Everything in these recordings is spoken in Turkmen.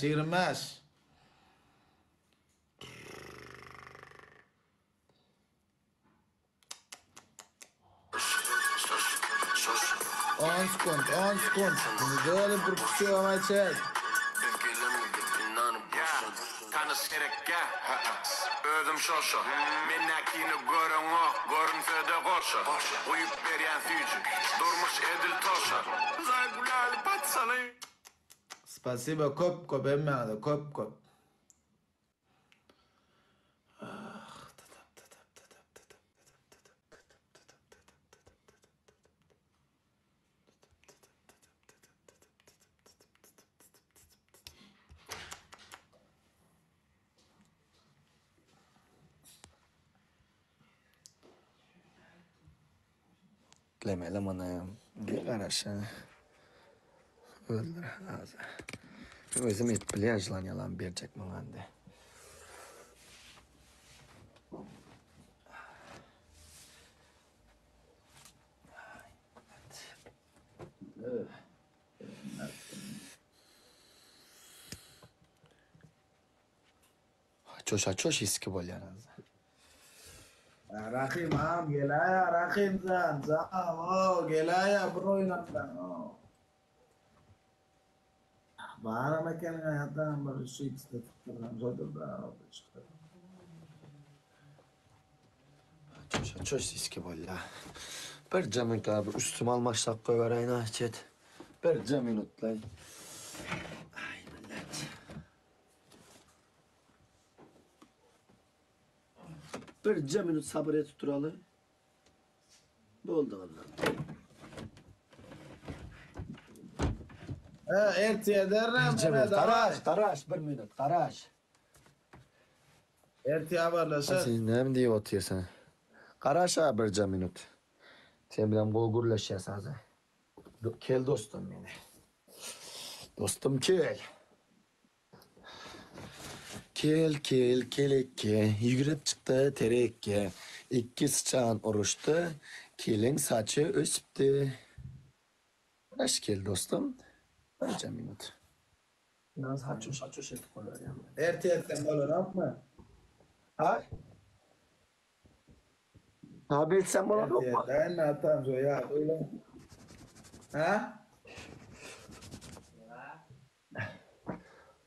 25. On sekunt, on sekunt. Doly propusýowaý çet. Tanyş gerekgä Özüm şoşa Mendäkini göreňok Görünsede goşa Guýup berýän süýji Durmuş edil toşa Zaý gülali paçaly. Spasibo köp köp hemmäňize köp köp. Glemeli muny. Bir garaşa. Öldür hazır. Özüm edip bilýän želaniýalarymy berjek maňa indi. Çoşa çoş iski bolýar azda. Rahym agam geläýä Rahym jan jan o geläýä bir oýun atsaň o. Baram ekeniň aýatam bir şu ikisde tutdurgan şodur da çykdy. Çoşa çoş iski bolýar. Birje minut bir üstüm almaşlap goýberäýin ah çet. Birje minutlaý. Aý millet. Birje minut sabyr edip duraly. Boldy ondan. He, erti ederem. Birje minut. Garaş, garaş, bir minut, garaş. Erti habarlaşar. Sen näme diýip otyrsyň? Garaş a birje minut. Sen bilen gowy gürleşýäs hazir. Kel dostum meni. Dostum kel. Kel kel kelekke, ýügrüp çykdy terekke. Ikki syçan uruşdy, keliň saçy ösüpdi. Garaş kel dostum. Birje minut. Biraz haçuş haçuş edip goýberýän. Ertir etsem bolanokmy? Ha? Ha bilsem bolanokmy? Ertir edeýin atam şo ýa. Ha?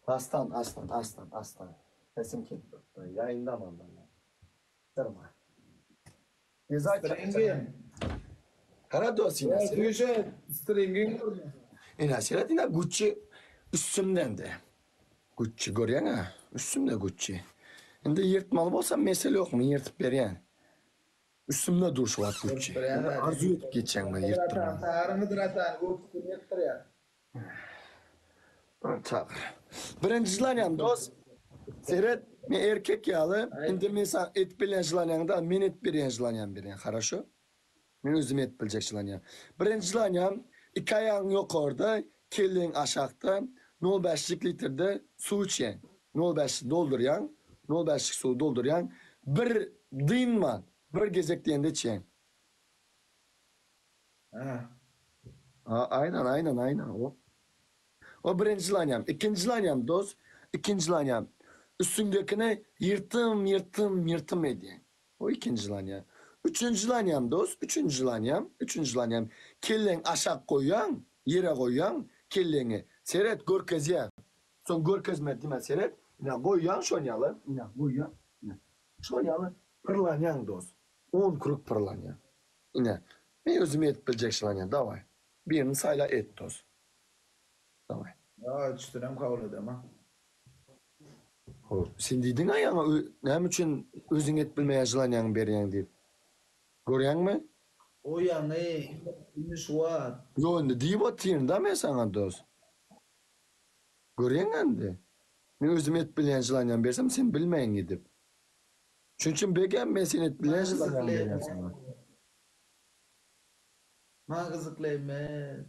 Aslan aslan aslan aslan. Sesim ketdi. Ýaýynda man ben. Dyrma. Stringim. Gara dos ine. Düşe stringim. Ine seret ine Gucci üstümden de. Gucci görýäň ha. Üstümde Gucci. Indi ýyrtmaly bolsam mesele ýok, men ýyrtyp berýän. Üstümde dur şu wagt Gucci. Arzuw edip geçýän men ýyrtdyrmagy. Saryňydyr atan, Gucci ýyrtdyrýan. Çagyr. Birinji želaniýam dos. Seret, men erkek ýaly, indi men saňa edip bilýän želaniýaňy däl, men edip berýän želaniýamy berýän, haraşo? Men özüm edip biljek želaniýam. Birinji želaniýam, iki aýagyň ýokarda, kelleň aşakda, nol bäşlik litrde suw içýäň. Nol bäşlik doldurýaň, nol bäşlik suwy doldurýaň, bir dynman, bir gezek diýende içýäň. Ha. Ha, aynen, aynen, aynen. O. O birinji želaniýam. Ikinji želaniýam, dos. Ikinji želaniýam. Üstüňdekini ýyrtym, ýyrtym, ýyrtym edýäň. O ikinji želaniýa. Üçünji želaniýam, dos. Üçünji želaniýam, üçünji želaniýam. Kelleňi aşak goýýaň, ýere goýýaň kelleňi. Seret, görkezýäň. Soň görkezme diýme, seret. Ine, goýýaň şon ýaly. Ine, goýýaň. Ine. Şon ýaly pyrlanýaň, dos. On krug pyrlanýaň. Ine, men özüm edip biljek želaniýa, daway. Birini saýla et dos. Daway. Ýa, üçüsinem kabul edemok. Hop, sen diýdiň-ä ýaňy näme üçin özüň edip bilmeýän želaniýaňy berýäň diýip. Görýäňmi? O ýaňy, indi şu wagt. Ýok, indi diýip otyryn-da men saňa dos. Görýäňä indi. Men özüm edip bilýän želaniýamy bersem, sen bilmeýäň edip. Şonuň üçin begem men seni edip bilýän želaniýaňy berýän saňa. Maňa gyzykly emes.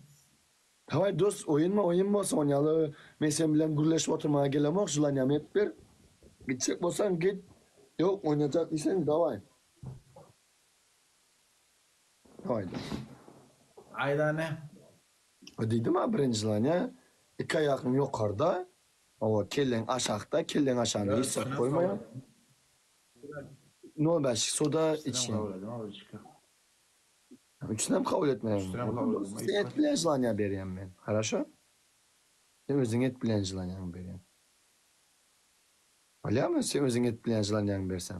Daway dos oýunma oýun bolsa onýaly men sen bilen gürleşip oturmaga gelemok želaniýamy edip ber. Gitjek bolsaň git. Ýok oýnajak diýseň daway. Daway dos. Aýdany. Diýdim a birinji želaniýa iki aýagyň ýokarda. Hawa, kelleň aşakda, kelleň aşagynda hiç zat goýmaýaň. Nol bäşlik soda içýäň. Üçünem kabul etmeýäň. Sen et bilen želaniýa berýän men. Haraşo? Sen özüň et bilen želaniýaňy berýäň. Bolýarmy sen özüň et bilen želaniýaňy berseň?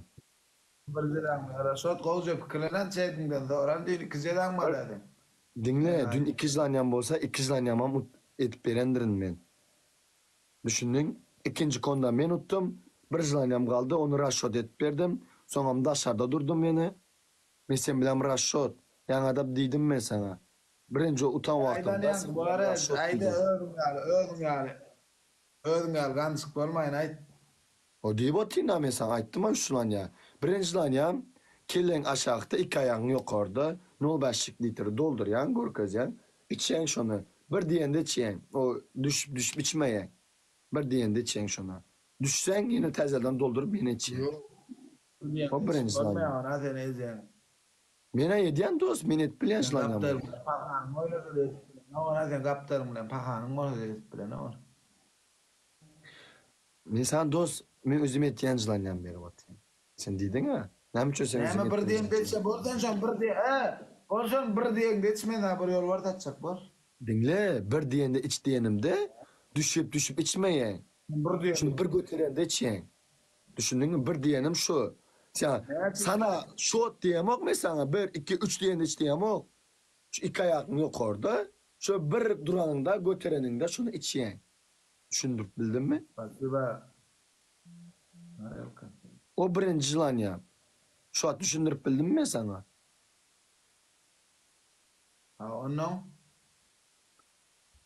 Bir jezaň bar. Haraşo, gowja pikirlenen çeýdiňden soran düýn iki jezaň bar dädiň. Diňle, düýn iki želaniýam bolsa, iki želaniýamam edip berendirin men. Düşündiň? Ikinji konda men utdum. Bir želaniýam galdy, ony rasçot edip berdim. Soňam daşarda durdum ýene. Men sen bilen rasçot. Ýaňadap diýdim men saňa. Birinji utan wagtymda sen bilen rasçot diýdim. Özüň ýaly, özüň ýaly. Özüň ýaly ganjyk bolmaýyn aýt. O diýip otyryn-a men saňa aýtdym-a üç želaniýa. Birinji želaniýam, kelleň aşakda, iki aýagyň ýokarda, nol bäşlik litri doldurýaň, görkezýäň. Içýäň şony. Bir diýende içýäň. O düşüp düşüp içmeýäň. Bir diýende içýäň şony. Düşseň ýene täzeden dolduryp ýene içýäň. O birinji zany. Men-ä edýän dost, men edip bilýän şlanyňam. Sen gapdalyň bilen pahanyň bolsa edip bilenok. Men saňa dost, men özüm etýän želaniýamy berip otyryn. Sen diýdiň-ä. Näme üçin sen özüň Näme bir diýeňde içe bol sen şon bir diýe e bol şon bir diýeňde iç men saňa bir ýolbars atjak bol. Diňle, bir diýende iç diýenimde düşüp düşüp içmeýäň. Bir diýen. Şuny bir göterende içýäň. Düşündiňmi? Bir diýenim şu. Sen sana şot diýemok men saňa bir, iki, üç diýende iç diýemok. Şu iki aýagyň ýokarda, şo bir duranyňda götereniňde şony içýäň. Düşündirip bildimmi? Spasiba. O birinji želaniýa. Şu wagt düşündirip bildimmi men saňa? Ha onnoň?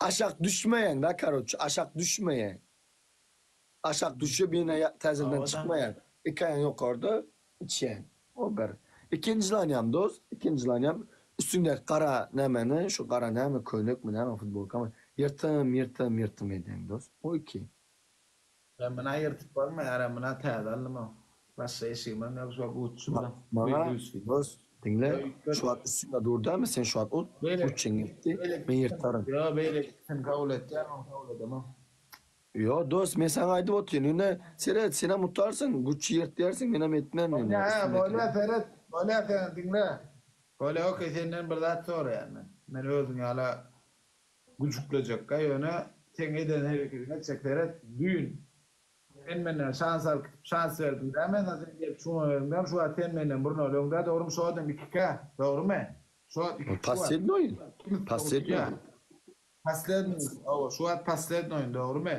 Aşak düşmeýäň da karoçe, aşak düşmeýäň. Aşak düşüp ýene täzeden çykmaýaň. Iki aýagyň ýokarda içýäň. O bir. Ikinji želaniýam dost, ikinji želaniýam üstüňdäki gara nämeni, şu gara näme köýnekmi näme futbolkamy ýyrtym ýyrtym ýyrtym edýäň dost. O iki. Ýa muna ýyrtyp bolmaýar, a muna täze aldym o. Başga eşigimem ýok şo Gucci bilen. Maňa dost diňle şu wagt üstüňde dur dämi sen şu wagt ot Gucciň ýyrtdy men ýyrtaryn. Ýo beýlekisini kabul etýän ony kabul edemok. Ýo dost men saňa aýdyp otyryn ine seret senem utarsyň Gucci ýyrt diýersiň menem etmen ine Bolýa hä bolýa seret bolýa sen diňle bolýa okey senden bir zat soraýan men men özüň ýala Güjüklejekkä ýöne seň eden hereketiňe etjek seret düýn sen menden şans alyp gitip şans berdiň dä men saňa sen gelip şuňa berdiň dämi şu wagt sen menden bir nol öňdä dogrymy şu wagtam ikikä dogrymy şu wagt iki Posledniý oýun posledniý oýun posledniý hawa şu wagt posledniý oýun dogrymy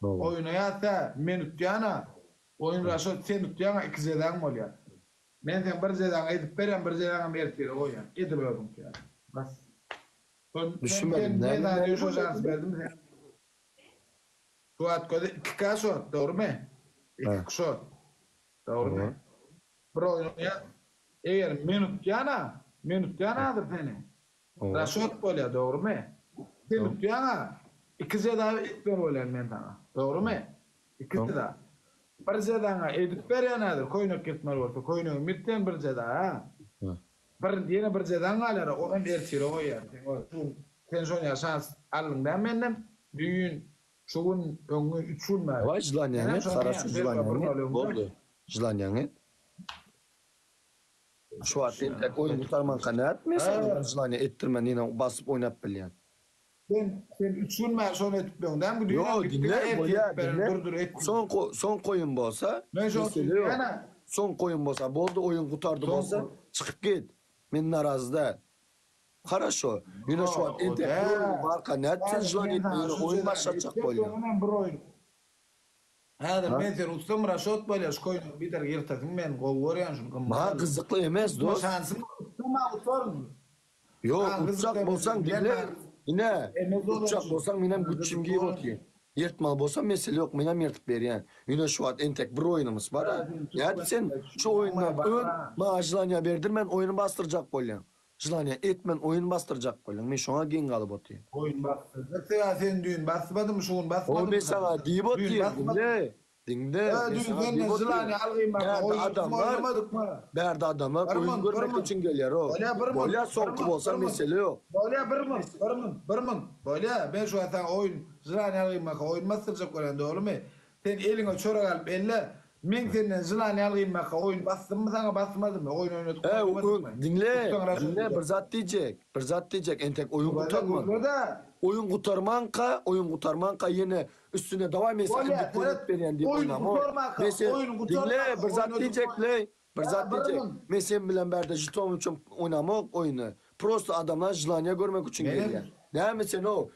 oýuna ýatsa men utýana oýun raşot sen utýaňa iki jezaň bolýar men seň bir jezaňy edip berýän bir jezaňam ertire goýýan edil özüňki ýaly bas. Düşünmedim. Men sana şu şans berdim sen. Şu wagt gözi 2K şort, dogrymy? 2 şort. Dogrymy? Bir oýun ýa eger men utýana, men utýan hazir seni. Raşot bolýar, dogrymy? Sen utýaňa 2 jeza etmeli bolýan men sana. Dogrymy? 2 jeza. Bir jezaňa edip berýän hazir köýnek ýyrtmaly bolsa, köýnegimi ýyrtýan bir jeza, ha? Bir ýene bir jezaň galar, onam ertire goýýan. Sen o şu sen şonýa şans aldyň däl menden. Düýn, şu gün, öňňi üç gün bäri. Dawaý želaniýaňy et, haraşo želaniýaňy et, boldy. Želaniýaňy et. Şu wagt entek oýun gutarmanka nädip men saňa želaniýa etdirmän ýene basyp oýnap bilýän. Sen sen üç gün bäri şony edip ýöň dämi? Düýn Ýok, diňle, bolýar, diňle. Dur dur et. Soňky soňky oýun bolsa, mesele ýok. Soňky oýun bolsa, boldy oýun gutardy bolsa, çykyp git. Men narazy däl. Haraşo. Ýöne şu wagt entek bir oýun barka nädip sen želaniýa etmän ýöne oýun başlatjak bolýaň. Bir oýun. Häzir men seni utsam raşot bolýar şu köýnegi bir der ýyrtasyň men gowy görýän şuny gymmat. Maňa gyzykly emes dos. Şansym utsam maňa utaryn. Ýok utjak bolsaň diňle ine utjak bolsaň menem güçjim giýip otyryn. Ýyrtmaly bolsa mesele ýok menem ýyrtyp berýän. Ýöne şu wagt entek bir oýnumyz bar-a. Nädip sen şu oýundan ön maňa želaniýa berdirmän oýny basdyrjak bolýaň. Želaniýa etmän oýun basdyrjak bolýaň. Men şoňa geň galyp otyryn. Oýun basdyrjak sebäbi sen düýn basmadyň şu gün basmadyň. O men saňa diýip otyryn diňle. Diňle. Ö, Men düýn saňa senden diýip otyryn. jylany algyn bak, Bärde oýun adamlar, oýnamadykmy? bärde adamlar Bir oýun mun, bir görmek mun. üçin gelýär o. Bolýa bir mun, Bolýa bir soňky mun, bolsa bir mun. mesele ýok. Bolýa bir mun, bir mun, bir mun. Bolýa, men şu wagt saňa oýun, jylany algyn bak, oýun basdyrjak bolýan, dogrumy? Sen eliňe çörek alyp elle, men senden jylany algyn bak, oýun basdymmy saňa, basmadymmy? Oýun oýnadykmy, E, oýnamadykmy? öň, diňle, Tutsaň raşat diňle edýär. bir zat diýjek, bir zat diýjek, entek oýun Bolýa, gutarmady. gürle-de. Oýun gutarmanka, oýun gutarmanka ýene üstüne daway men saňa Bolýa, indi kömek seret, berýän diýip oýun oýnamok. gutarmaka, Men sen, oýun diňle, gutarmaka bir zat oýnadyk. diýjek-leý, bir Ýa, zat bir diýjek. mun. Men sen bilen bärde žeton üçin oýnamok oýny. Prosto adamlar želaniýa görmek üçin Menem gelýär. Näme sen o?